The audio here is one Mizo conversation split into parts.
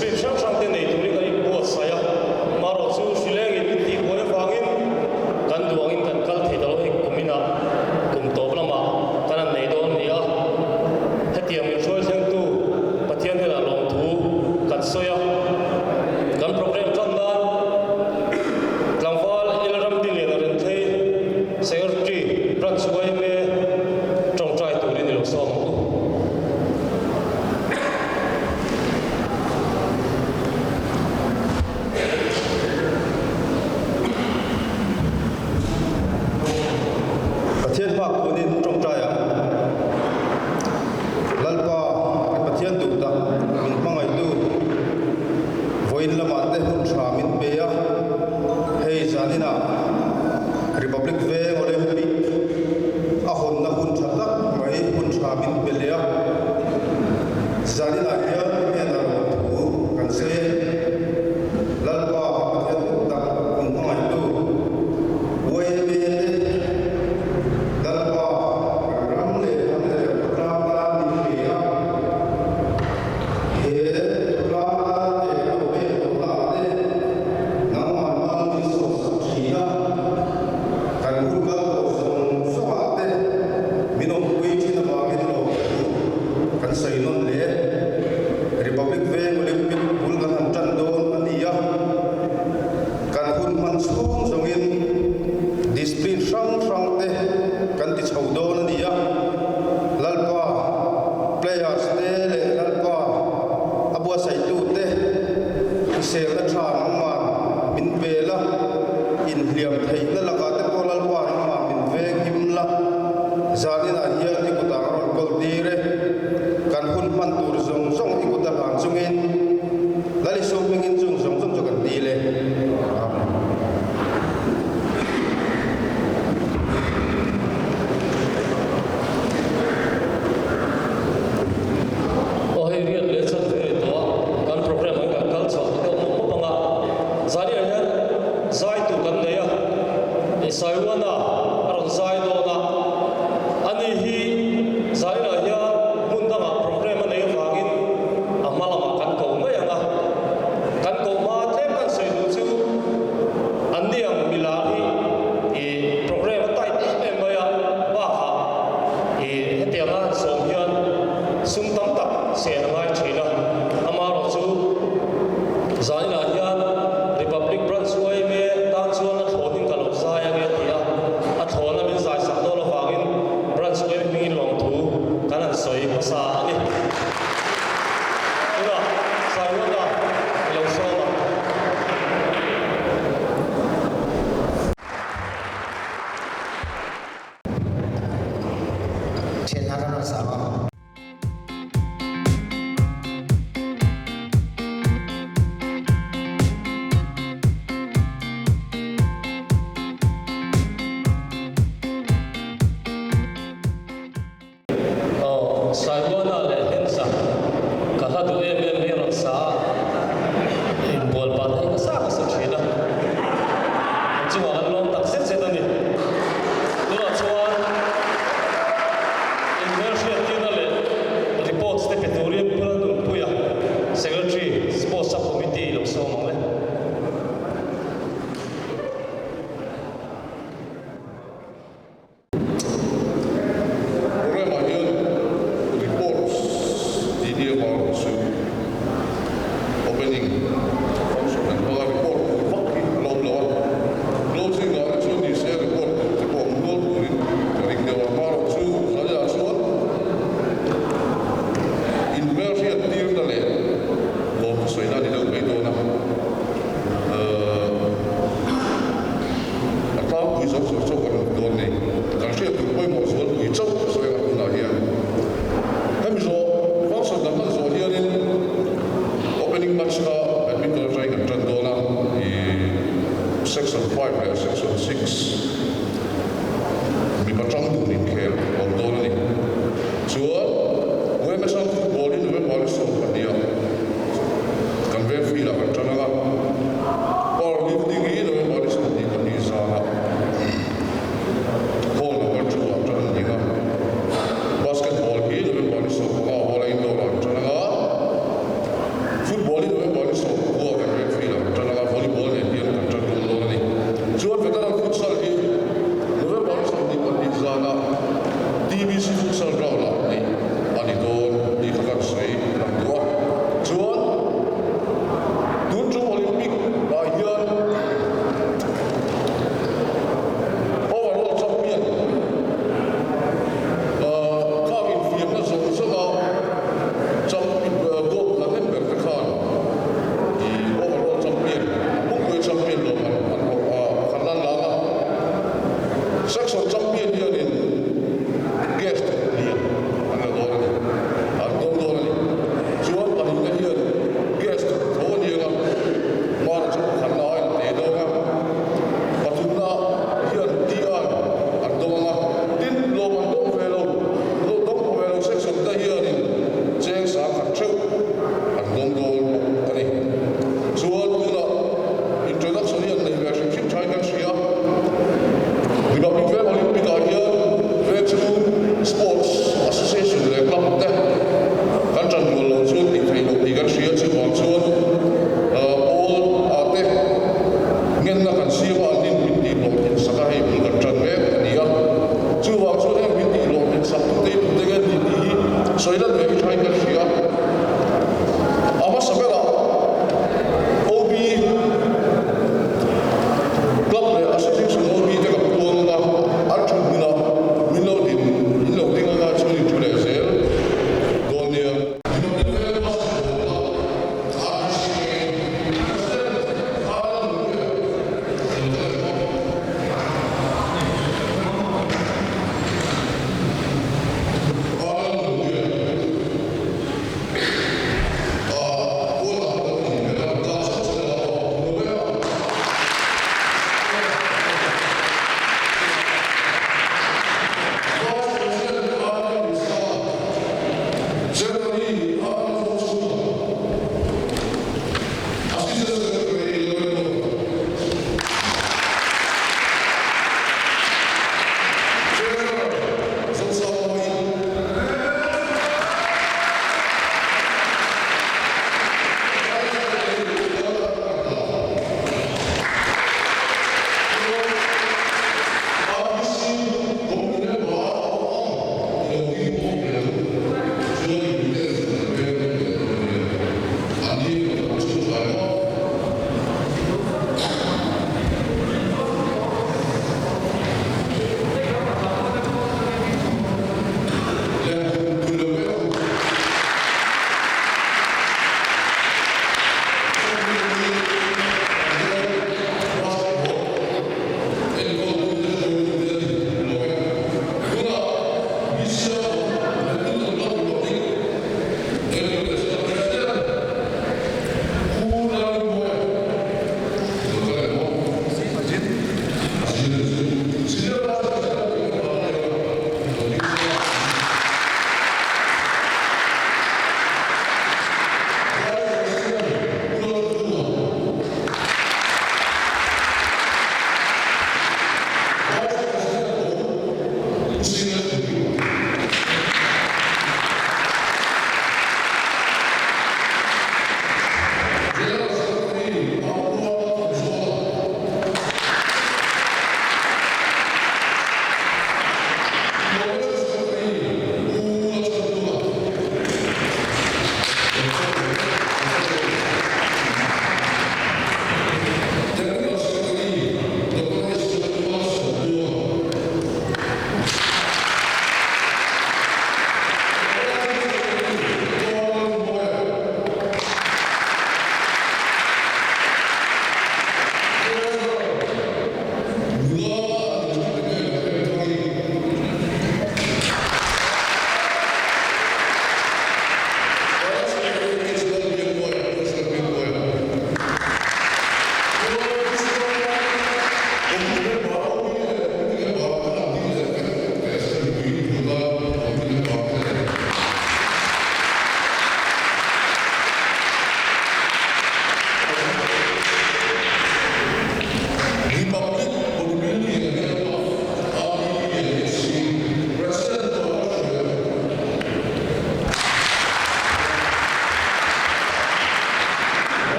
Discipline hrang hrang te nei turin kan inbuatsaih a, marawh chu hrilengin min tihbuai avangin kan duh angin kan kal thei ta lo hei kum inah kum tawp lamah kan han nei dawn a ni a. Hetiang min hruai thlengtu Pathian hnenah lawmthu kan sawi a, kan program tan nan tlangval Ilramdinlian a rem thei Secretary Branch yma tawngtai turin i lo sawm ang u. Pathian hma kunin tawngtai ah Lalpa kan Pathian duh tak min hmangaihtu vawiin lamah te hun tha min pe a, hei zaninah Republic Veng Olympic a hawnna hun tha tak mai hun tha min pe leh a, zaninah hian hnenah rawh thu kan sawi e. Lalpa Pathian duh tak min hmangaihtu YMA te Lalpa kan ram leh hnam leh khawtlang tan min pe a, he khawtlang tan leh kan awm em tawhna ah te nangmah hmang min sawhsak thin a, kan hun kal tawh zawng zawng ah te min awmpui thin avangin lawmthu kan sawi nawn leh e. Republic Veng Olympic bul kan han tan dawn a ni a, kan hun hman chhung zawngin discipline hrang hrang te kan ti chho dawn a ni a, Lalpa players te leh Lalpa a buatsaihtu te hriselna tha nangman min vel a, inhliam theihna lakah te pawh Lalpa nangman min veng him la, zaninah hian i kutah ka rawn kawl tir e. Kan hun hman tur zawng zawng i kut a hlan chungin Lal Isua hmingin chung zawng zawng chu kan dil e. Amen. Aw hei riat leh chan ve ni tawh a, kan program ang kan kal chho deuh mawp mawp ang a, zaniah hian zai tur kan nei a, Saiwana a rawn zai dawn a, ani hi Zainah hian hmun dangah program a nei avangin a hma lamah kan ko mai ang a, kan koh hma tlem kan sawi duh chu an ni ang milar hi i program a tight em em mai a, bakah i hetianga han sawm hian sum tam tak sen a ngai thin a, amaherawhchu Zainah hian Republic Branch yma tan chuan a thlawnin ka lo zai ange a ti a, a thlawna min zai sak dawn avangin Branch yma hmingin lawmthu kan han sawi hmasa a ni. Tunah Saiwana i lo sawm ang. Thian hna kan rak sa maw? Aw, Saiwana leh Hensa, ka hla duh em em hi rawn sa a, inbual pah thei nasa ka sa thin a, an chungah kan lawm tak zet zet a ni. Tunah chuan inhmelhriattirna leh reports te pe turin Pu Lalnunpuia, Secretary, Sports Sub-Committee lo sawm ang le. Programme-ah hian reports tih hi a vang chu opening function an hmang a, report tur vak hi a la awm lo a, closing ah te chuan ni se report tur te pawh awm nual turin ka ring deuh a, hmarawh chu zaiah chuan inhmelhriat tirna leh lawmthu sawina a ni deuh mai dawn a. A tlangpui zo zo chauh a rawn dawn ni. Kan hriat tur pawimawh zualpui chauh ka sawi ang a tunah hian. Hemi zawh function kan hman zawh hianin opening match kha badminton atangin kan tan dawn a, ih section 5 leh section 6 mipa tang dun inkhel awm dawn a ni. Chuan UMSL football hi November ni 12 ah kan veng field ah kan tan ang a, power lifting hi November ni 22 zanah hall number 2 ah tan an ding a, basketball hi November ni 15 hall a indoor ah an tan ang a, football hi November. 10 kan main field ah kan tan anga, volleyball nen hian kan tan tum dawn a ni. Chuan Veteran Futsal hi November ni 22 zanah TBC Futsal Ground ah neih a ni dawn tih kha kan sawi lang duh a. Chuan tun tum Olympic ah hian Overall champion khang infiamna zawng zawnga champion gold la hnem ber te khan i.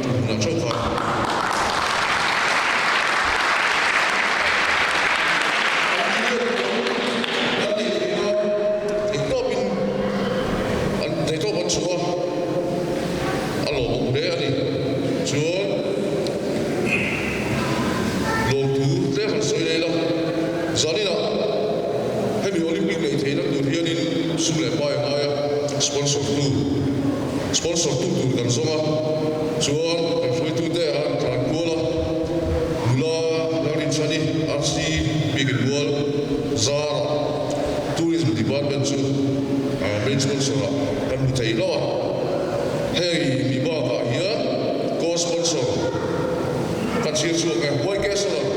ṭhuthmunah ṭheuh khan. An tilian tam kan neih theih nan theihtawpin an theihtawp an chhuah a, a lawmawm hle a ni. Chuan lawmthu tlem han sawi leh ila, zaninah hemi Olympic neih theihna tur hianin sum leh pai a ngai a, sponsor tu sponsor tu tur kan zawng a, chuan kan hruaitute a han tlan kual a, nula Lalrinchhani RC Biakin Mual Zara Tourism Department chu main sponsor ah kan hmu thei hlauh a, hei mi bakah hian co-sponsor kan chhir chhuak e, YK Solar,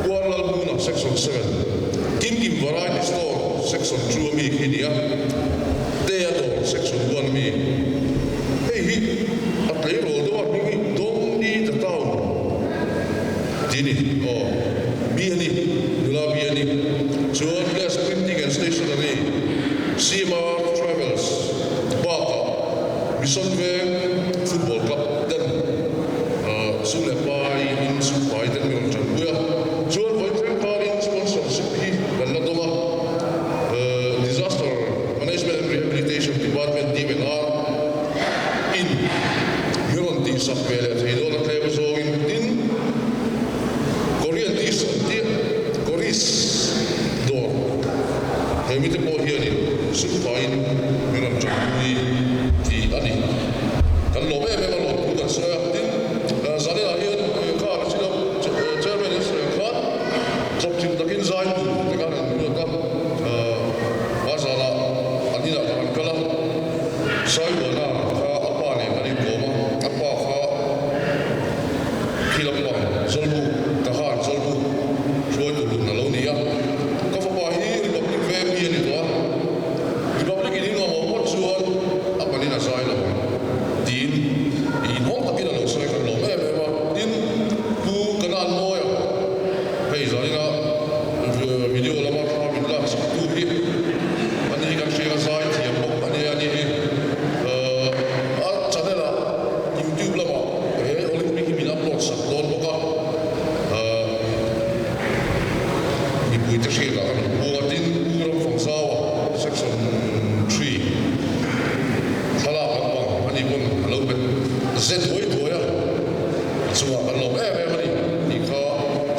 Kuarlalhmuna Section 7, Kimkim Variety Store Section 2 ami khi nia. Te a dawr section 1 ami hei hi a tleirawl deuh a hming hi Dong Ni The Town tih a ni aw B a ni nula B a ni chuan Bless Printing and Stationery CMR Travels bakah Mission Veng Football Club ten sum leh pai in sum fai ten mi rawn tanpui a chuan vawi thleng khanin sponsorship hi kan la dawng a. Disaster Management and Rehabilitation Department DMNR in min rawn tihsak ve leh thei dawn a tlem zawngin tin Korean dish an tih Koris dawr he mite pawh hianin sum faiin min rawn tanpui tih a ni. Kan lawm em em a lawm thu kan sawi a, tin zaninah hian kha Chairman in sawi ang khan Chawpchilh takin zai tur te khan an ruat a, hmazanah an inah ka han kal a, Saihuana kha a pa nen an inkawm a, a pa kha khi lampang Zawlbuk, Tahan Zawlbuk hruaitu hlun a lo ni a, ka fapa hi Republic veng mi a ni tawh a, Republic in inngam awm ngawt chuan a panin a zai lo ang tiin inhawng takin a lo sawi kan lawm em em a, tin Pu Kanan Mawia Hei zaninah video lama thla min lak chak tu hi a ni kan hriat a zai thiam bawk a nia a ni hi a channel ah youtube lamah he Olympic hi min upload sak dawn bawk a mipui te hriat ah kan rawn buang a tin Pu Ramfangzaua section 3 thlalak lampang a ni pawn a lo bet ze thuai thuai a. A chungah kan lawm em em a ni tih kha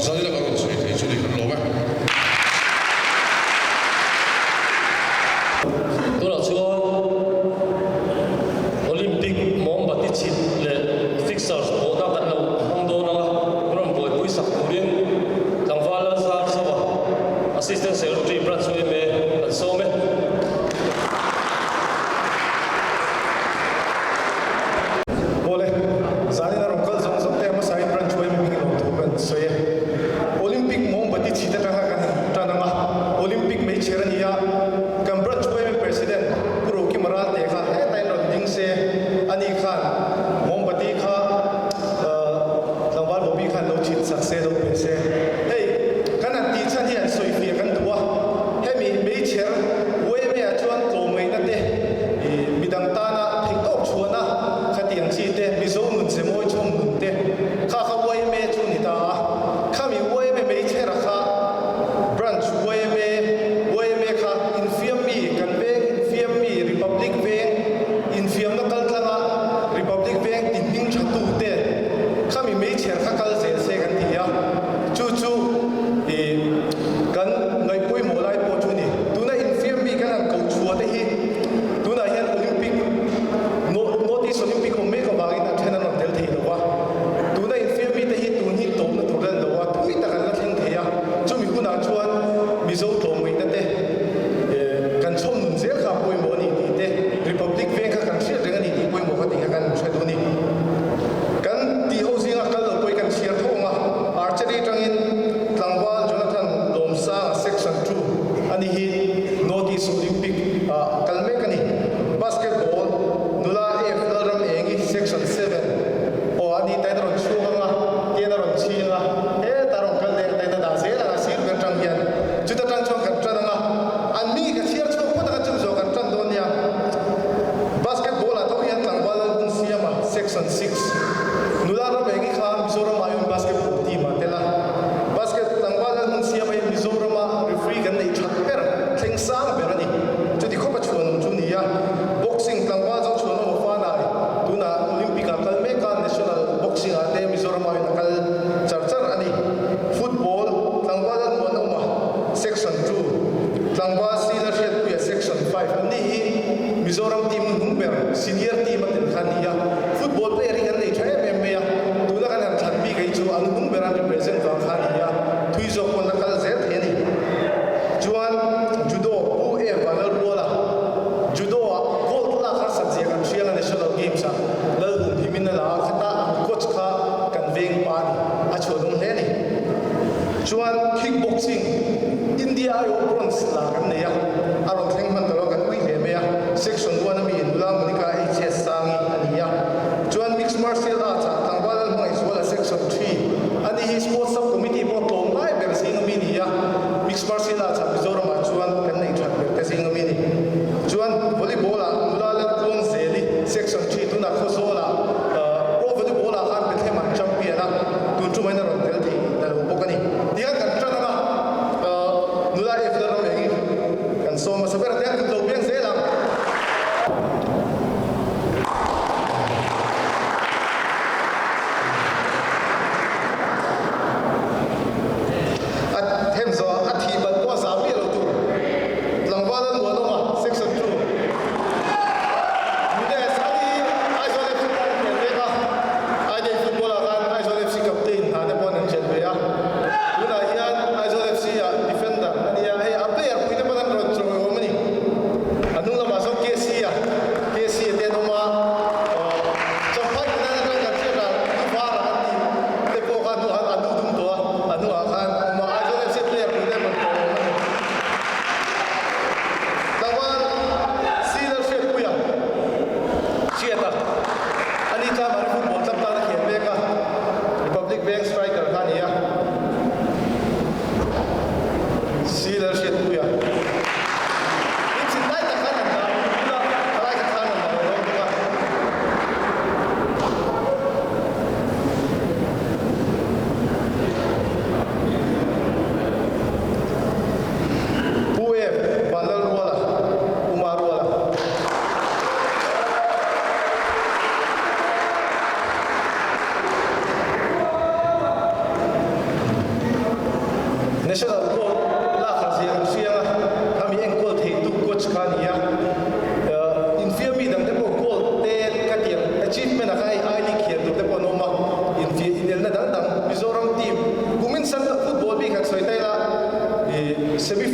zanin a kan rawn sawi thei chu ni kan lawm e. Tunah chuan Olympic mawmbati chhit leh fixers pawhna kan lo hmang dawn ang a, rawn buaipui sak turin tlangval Lalzar Zova, Assistant Secretary Branch yma kan sawm e. Awle, zanin a rawn kal zawng zawng te hmasain branch yma hming lawm thu kan sawi e. Olympic mawmbati chhit atanga kan han tan ang a, Olympic meichher a ni a, kan branch yma president Pu Roki Maral te kha hetain rawn ding se, ani khan mawmbati kha tlangval Bobby khan lo chhit sak se, lo pe se. Hei, kan han tih chhan hi an sawifiah kan duh a, hemi meichher yma ah chuan tlawmngaihna te, Midang tana theihtawp chhuahna khatiang chi te, Mizo nun ze mawi chhawm nun te kha kha yma chu ni ta a. Khami yma meichhera kha Branch yma, yma kha infiam mi, kan veng infiam mi, Republic veng infiamna kal tlanga Republic veng ti hming tha tu te khami meichher kha kal zel se kan ti a. Chu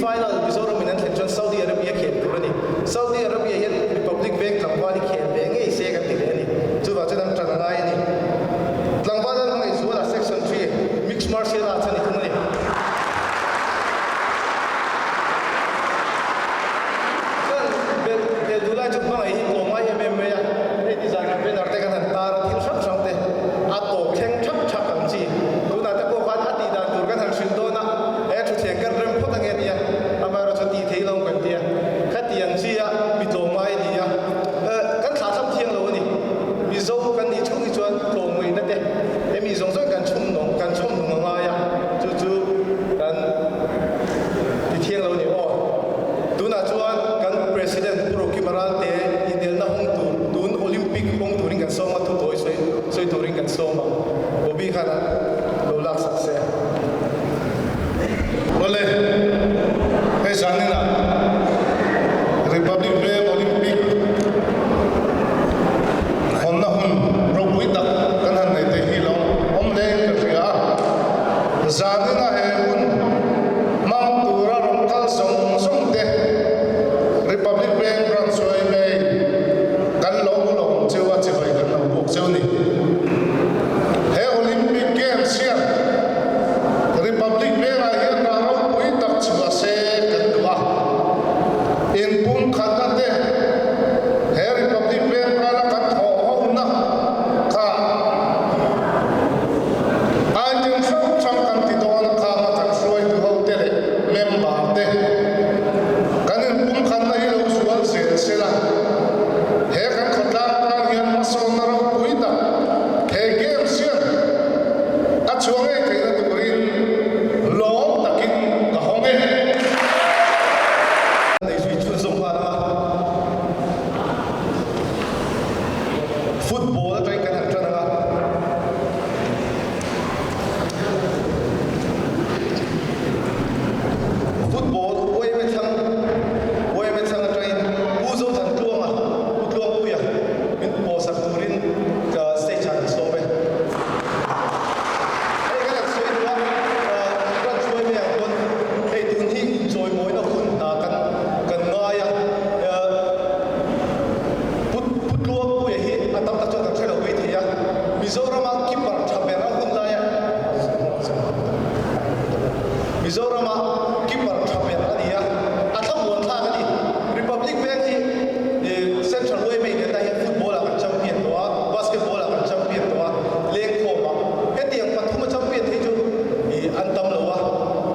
Semi-final Mizoram in an thlen chuan Saudi Arabia khel tur a ni. Saudi Arabia hian Republic Veng tlangval hi khel ve ngei se kan ti leh a ni. Chuvang chuan an ṭan a ngai a ni. Tlangval an hmangaih zualah Section 3 Mixed Martial Arts a ni thung a ni. Chuan belh belh duh lai chu hmangaih hi tlawm ngai em em mai a, hei ti zan kan banner te kan han tar a, thil hrang hrang te a tawp thleng thak thak ang chi. Tunah te pawh khan a tih dan tur kan han hrilh dawn a, he thutthleng kan rem phawt ange tia, amaherawhchu tih theih lo kan tia, khatiang chi a mi tlawm ngai a ni a, kan thlah thlam thiang lo a ni. Mizo kan nih chhung hi chuan tlawm ngaihna te hemi zawng zawng kan chhum nung kan chhawm nung a ngai a, chu chu kan ti thiang lo a ni aw. Tunah chuan kan President Pu Rocky Maralte inelna hawng tur tun Olympic hawng turin kan sawm a, thutawi sawi sawi turin kan sawm ang. Bobby khan a lo laksak se. Awle, hei zaninah Republic Veng Olympic hawnna hun ropui tak kan han nei thei hi lo awm hlein ka hria a. Zanina he hun hmang tura rawn kal zawng zawng te Republic Veng Branch yma kan lo lawm cheu a, chibai kan lo buk cheu ni. He Olympic Games hian Republic Vengah hian rah ropui tak chhuah se kan duh a, inpumkhatna te he Republic Veng tana kan thawh hona kha item hrang hrang kan ti dawn a, khanga kan hruaitu hote leh member te kan inpumkhatna hi lo zual zel sela, he kan khawtlang tan hian hmasawnna ropui tak he games hian a chhuah ngei theihna turin lawm takin ka hawng e. Nei zui chhun zawng nghal ang a, football atangin kan han tan ang a. Football Uaime thlang Uaime thlang atangin Pu Zothan Tluanga Pu Tluangpuia min pawhsak turin ka stage ah kan sawm e. Hei kan han sawi duh a, kan hruai mai ang pawn hei tun hi inchawimawina hun hna kan kan ngai a, Pu Pu Tluangpuia hi a tam tak chuan kan hre lo mai thei a, Mizorama keeper tha ber a hun laia Mizorama keeper tha ber a ni a, a thlamuan thlak a ni. Republic Veng hi Central yma in enah hian football ah kan champion tawh a, basketball ah kan champion tawh a, lengkhawm ah hetiang pathum a champion thei chu an tam lo a,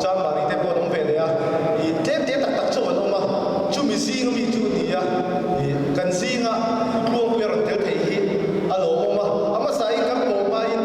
Chanmari te pawh an awm ve leh a, tlem te tak tak chu an awm a, chumi zing ami chu a ni a, kan zinga Tluangpuia rawn tel thei hi a lawmawm a, a hmasain kan pawh hmain.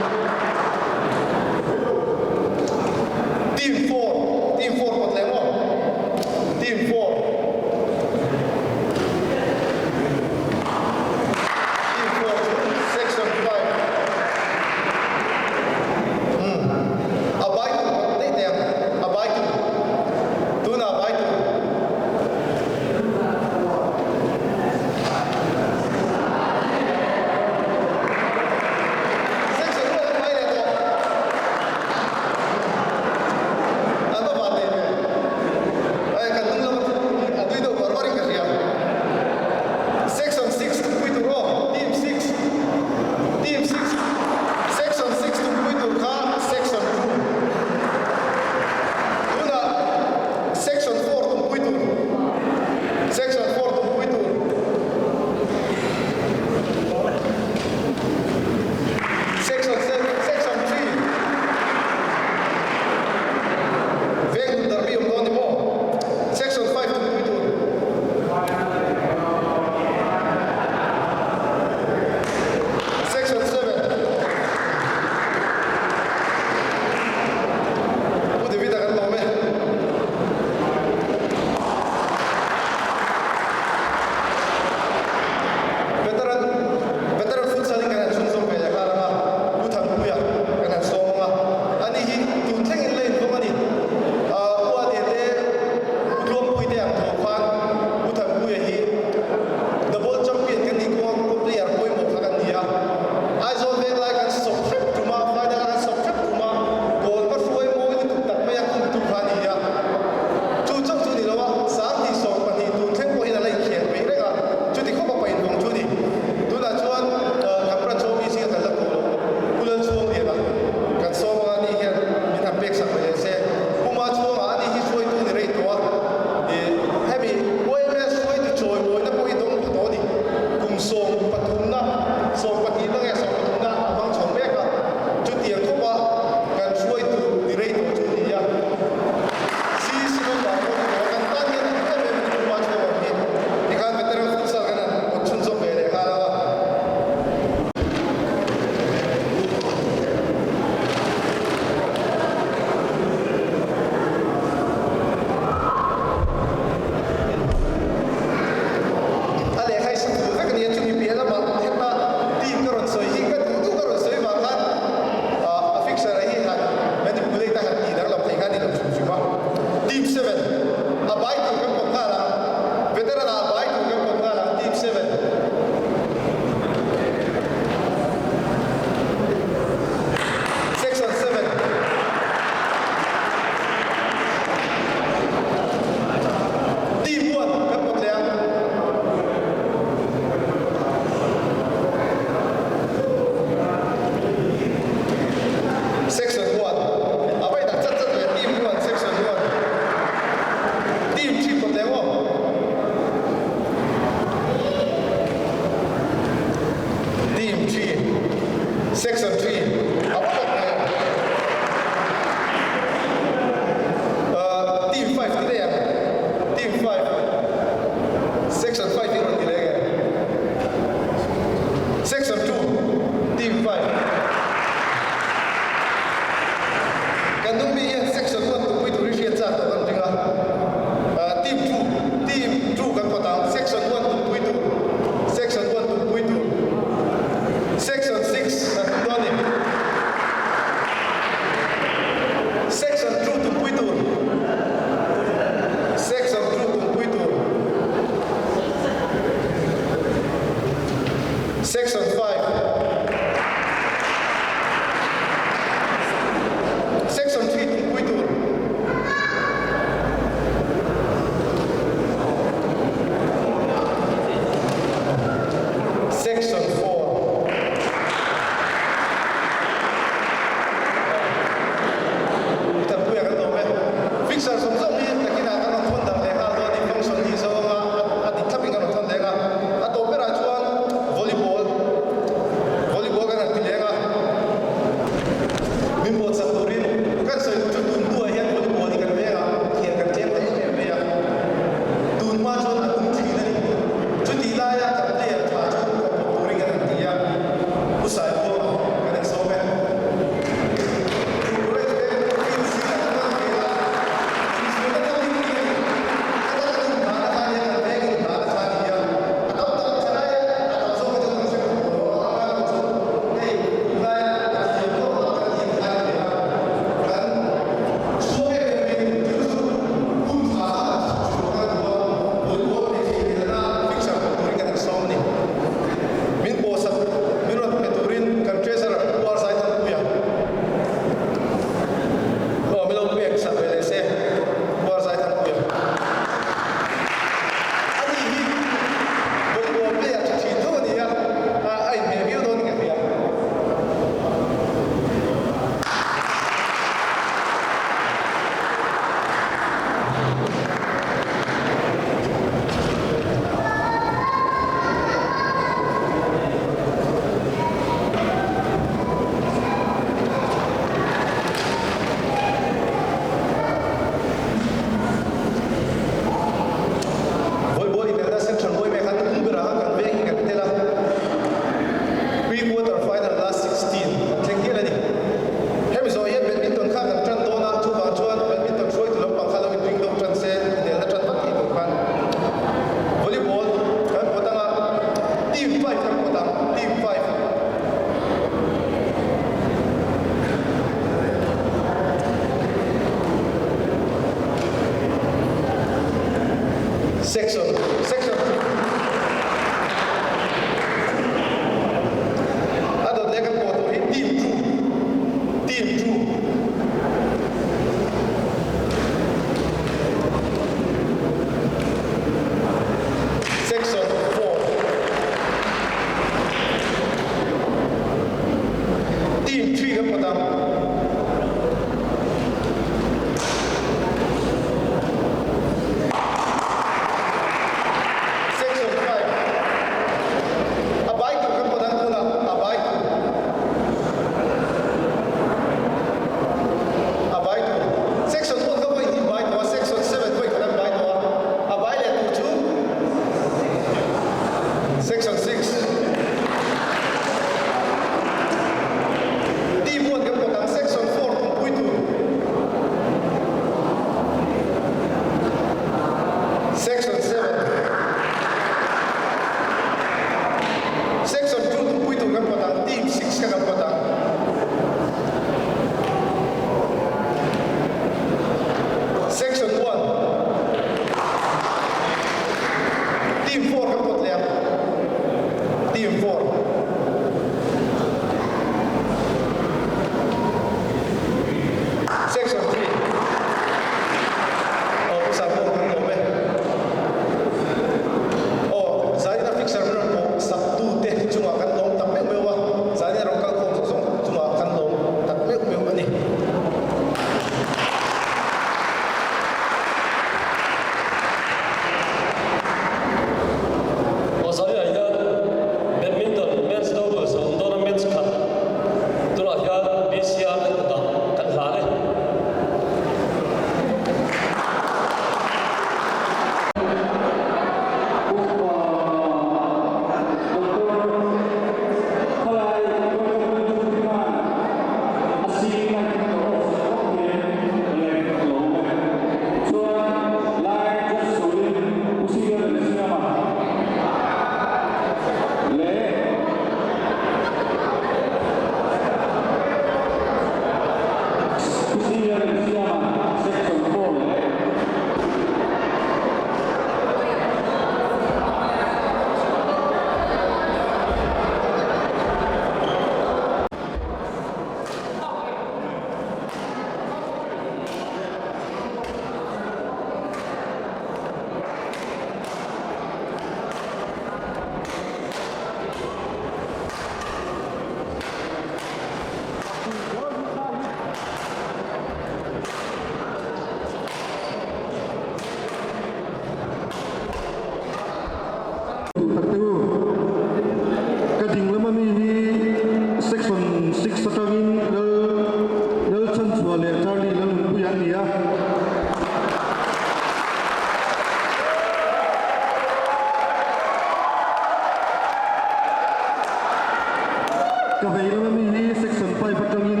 Ka vei lama mi hi Section 5 atangin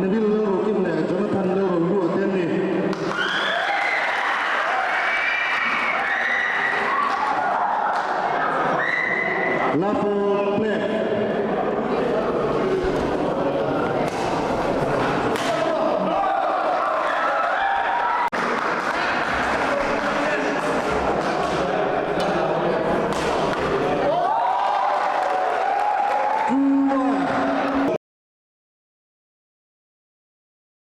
Neville Lalrokim leh Jonathan Lalrohlua te an ni. La pawl.